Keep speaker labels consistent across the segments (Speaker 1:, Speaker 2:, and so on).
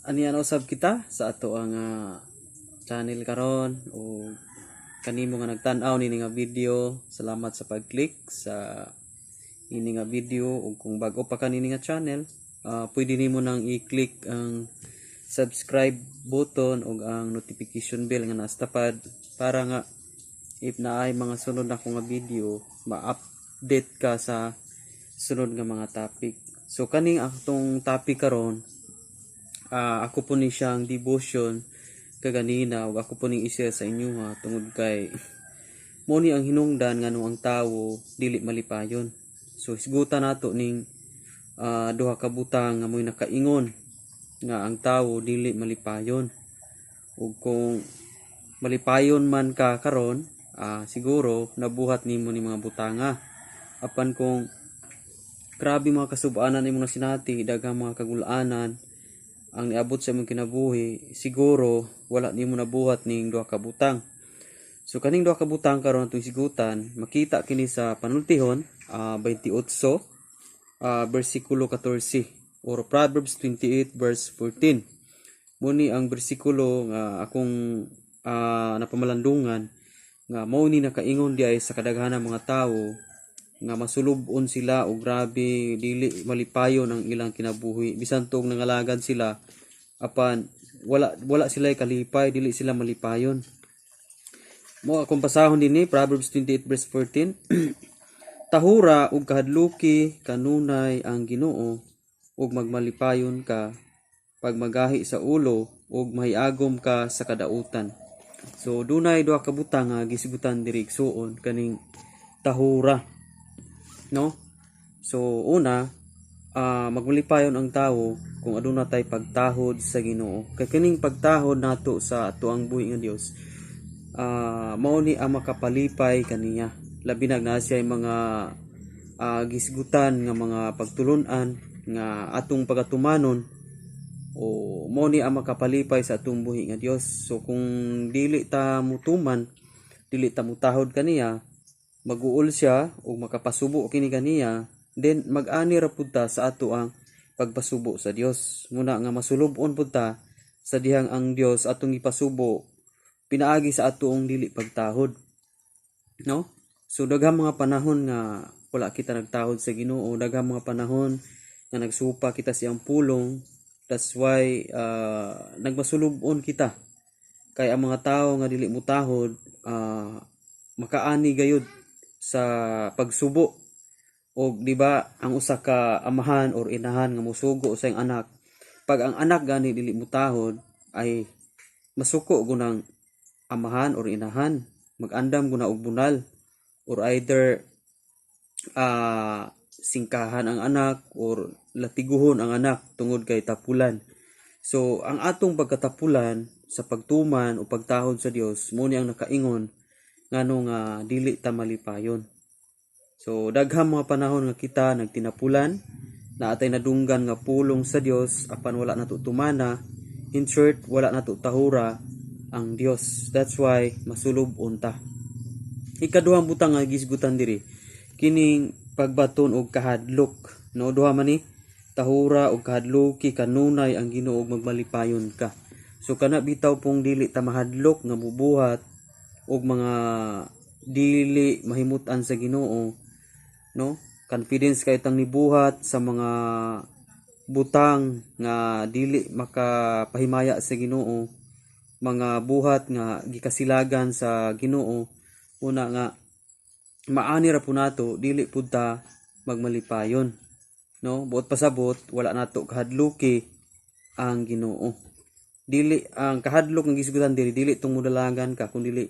Speaker 1: Anian usab kita sa ato ang channel karon o kanimo nga nagtan-aw nini nga video, salamat sa pag-click sa ini nga video. Ug kung bag-o pa ka nini nga channel, pwede nimo nang i-click ang subscribe button ug ang notification bell nga naa sa tapad para nga if naay mga sunod nako nga video, ma-update ka sa sunod nga mga topic. So kaning atong topic karon, ako po ni siyang devotion kaganina ug ako po ning i-share sa inyo ha, tungod kay mo ni ang hinungdan nganong ang tawo dili malipayon. So hisgutan nato ning duha ka butang nga mo'y nakaingon nga ang tawo dili malipayon. Ug kung malipayon man ka karon, siguro nabuhat nimo ni mga butanga. Apan kung grabe mga kasubanan imong nasinati, daghang mga kagulanan ang niabot sa imong kinabuhi, siguro wala nimo nabuhat ning duha ka butang. So kaning duha ka butang karon atong hisgutan, makita kini sa Panultihon 28 bersikulo 14 or Proverbs 28 verse 14. Muni ang bersikulo nga akong napamalandungan nga mao ni nakaingon di ay sa kadaghanan mga tawo nga masulub-on sila o grabe dili malipayon ang ilang kinabuhi, bisan tuog nangalagad sila, apan wala wala sila kalipay, dili sila malipayon. Mo akong basahon dinhi, Proverbs 28 verse 14: "Tahura ug kahadluki kanunay ang Ginoo ug magmalipayon ka pag magahi sa ulo ug mahiagom ka sa kadautan." So dunay duha ka butang nga gisgutan diri, igsuon, kaning tahura, no? So una, magmalipayon ang tawo kung aduna tay pagtahod sa Ginoo, kay kining pagtahod nato sa atoang buhi nga Dios, mao ni ang makapalipay kaniya, labi na naa siya mga gisgutan nga mga pagtulun-an nga atong pagatumanon o mao ni ang makapalipay sa atong buhi nga Dios. So kung dili ta mutuman, dili ta mutahod kaniya, maguol siya o makapasubo kini kaniya, then mag-ani ra pud ta sa ato ang pagpasubo sa Dios. Muna nga masulub-on pud ta sa dihang ang Dios atong ipasubo pinaagi sa atoong dili pagtahod, no? So daghang mga panahon nga wala kita nagtahod sa Ginoo, daghang mga panahon nga nagsupa kita siyang pulong. That's why nagmasulub-on kita, kay ang mga tawo nga dili mutahod, makaani gayud sa pagsubo. Og di ba ang usa ka amahan or inahan nga musugo sa iyang anak, pag ang anak gani dili mutahod, ay masuko gunang amahan or inahan, magandam guna og bunal or either singkahan ang anak or latiguhon ang anak tungod kay tapulan. So ang atong pagkatapulan sa pagtuman o pagtahod sa Dios, mo ni ang nakaingon ngano nga dili ta malipayon. So daghang mga panahon nga kita nagtinapulan, na atay nadunggan nga pulong sa Dios apan wala nato tumana. In short, wala nato tahura ang Dios. That's why masulub unta. Ikaduhang butang nga gisgutan diri, kining pagbaton og kahadlok, no? Duha man ni, tahura og kahadloki kanunay ang Ginoo ug magmalipayon ka. So kana bitaw pong dili ta mahadlok nga mubuhat og mga dili mahimut-an sa Ginoo, no? Confidence kay tang nibuhat sa mga butang nga dili makapahimaya sa Ginoo, mga buhat nga gikasilagan sa Ginoo, una nga maani ra po nato, dili pud ta magmalipayon, no? Buot pasabot, wala nato kahadluki ang Ginoo. Dili ang kahadlok nga gisgutan diri, dili tong modalagan ka, kun dili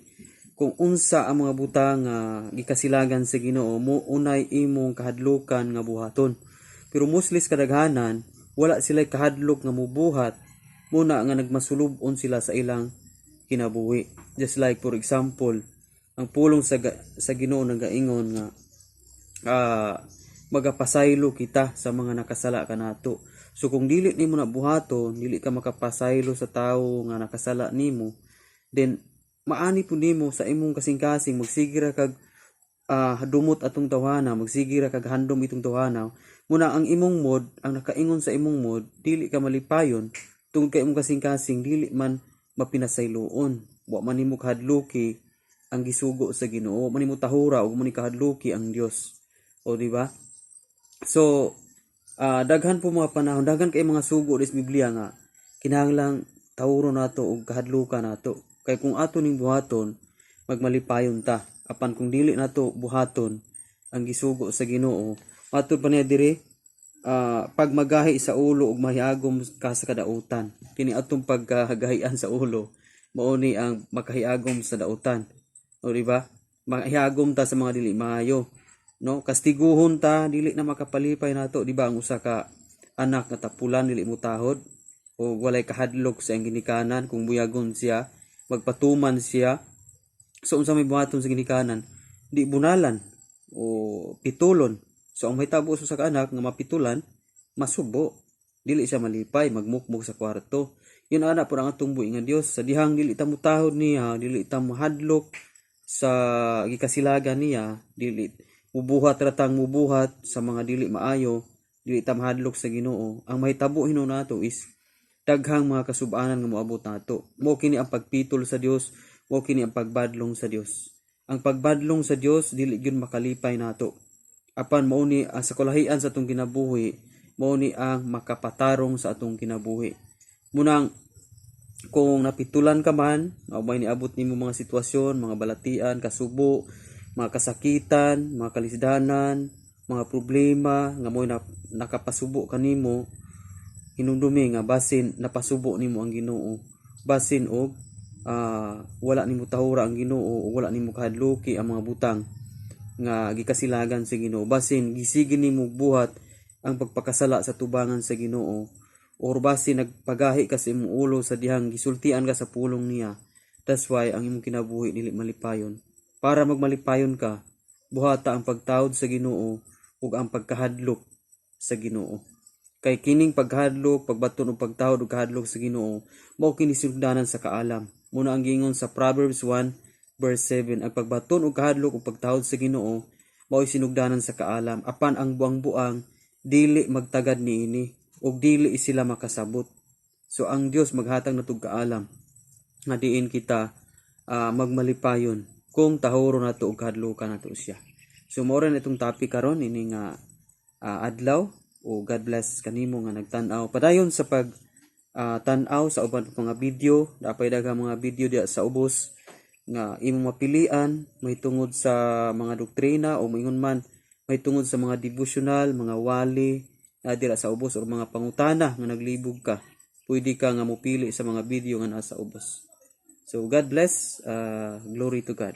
Speaker 1: kung unsa ang mga butang nga gikasilagan sa Ginoo, mo unay imong kahadlukan nga buhaton. Pero mostly sa kadaghanan, wala sila kahadlok nga mubuhat, muna nga nagmasulub-on sila sa ilang kinabuhi. Just like for example, ang pulong sa Ginoo nagaingon nga magapasaylo kita sa mga nakasala kanato. So kung dili nimo na buhaton, dili ka makapasaylo sa tawo nga nakasala nimo, then maani po nimo sa imong kasing-kasing, magsige ra kag dumot atong tawhana, magsige ra kag handom itong tawhana. Muna ang imong mood, ang nakaingon sa imong mood, dili ka malipayon tungod kay imong kasing-kasing dili man mapinasayloon. Wa man nimo kahadluki ang gisugo sa Ginoo, wa man nimo tahura ug mo ni kahadluki ang Dios. O di ba? So, daghan po mga panahon, daghan kay mga sugo sa Biblia nga kinahanglang tahuro nato ug kahadlukan nato. Kay kung ato ning buhaton, magmalipayon ta. Apan kung dili nato buhaton ang gisugo sa Ginoo, matud pa niya diri, pag magahi sa ulo ug mahiagom ka sa kadautan. Kini atong pagkagahian sa ulo, mao ni ang makahiagom sa dautan. O di ba? Mahiagom ta sa mga dili maayo. No, kastiguhon ta, dili na makapalipay nato, di ba? Ang usa ka anak nga tapulan, dili mo tahod o walay kahadlok sa iyang ginikanan kung buyagon siya, magpatuman siya. So unsa may buhaton sa ginikanan? Di bunalan o pitulon. So ang mahitabo sa usa ka anak nga mapitulan, masubo, dili siya malipay, magmukmok sa kwarto. Yun ana po ang atong buhi nga Dios sa dihang dili ta mutahod niya, dili ta mahadlok sa gikasilagan niya, dili mubuhat ratang mubuhat sa mga dili maayo, dili ta mahadlok sa Ginoo. Ang mahitabo hinuon nato is daghang mga kasubanan nga moabot nato. Mo kini ang pagpitol sa Dios, mo kini ang pagbadlong sa Dios. Ang pagbadlong sa Dios dili gyud makalipay nato. Apan mao ni ang sa kalahian sa atong kinabuhi, mao ni ang makapatarong sa atong kinabuhi. Munang kung napitulan ka man, o may niabot nimo mga sitwasyon, mga balatian, kasubo, mga kasakitan, mga kalisdanan, mga problema nga mo'y nakapasubo kanimo, hinumdumi nga basin napasubo nimo ang Ginoo. Basin og wala nimo tahura ang Ginoo o wala nimo kahadluki ang mga butang nga gikasilagan sa Ginoo. Basin gisige nimo buhat ang pagpakasala sa tubangan sa Ginoo or basin nagpagahi ka sa imong ulo sa dihang gisultian ka sa pulong niya. That's why ang imong kinabuhi dili malipayon. Para magmalipayon ka, buhata ang pagtahod sa Ginoo ug ang pagkahadlok sa Ginoo. Kay kining pagkahadlok, pagbaton og pagtahod ug kahadlok sa Ginoo, mao kini sinugdanan sa kaalam. Muna ang giingon sa Proverbs 1 verse 7, ang pagbaton og kahadlok ug pagtahod sa Ginoo mao'y sinugdanan sa kaalam. Apan ang buang-buang dili magtagad niini ug dili sila makasabot. So ang Dios maghatag natog kaalam nga diin kita magmalipayon kung tahuro nato ug kahadlokan nato siya. So mao ra na itong topic karon ini nga adlaw o God bless kanimo nga nagtan-aw. Padayon sa pag tan-aw sa uban pa mga video, dapay daghang mga video diya sa ubos nga imong mapilian mahitungod sa mga doktrina o moingon man mahitungod sa mga devotional, mga wali na dira sa ubos or mga pangutana nga naglibog ka. Pwede ka nga mopili sa mga video nga nasa ubos. So God bless, glory to God.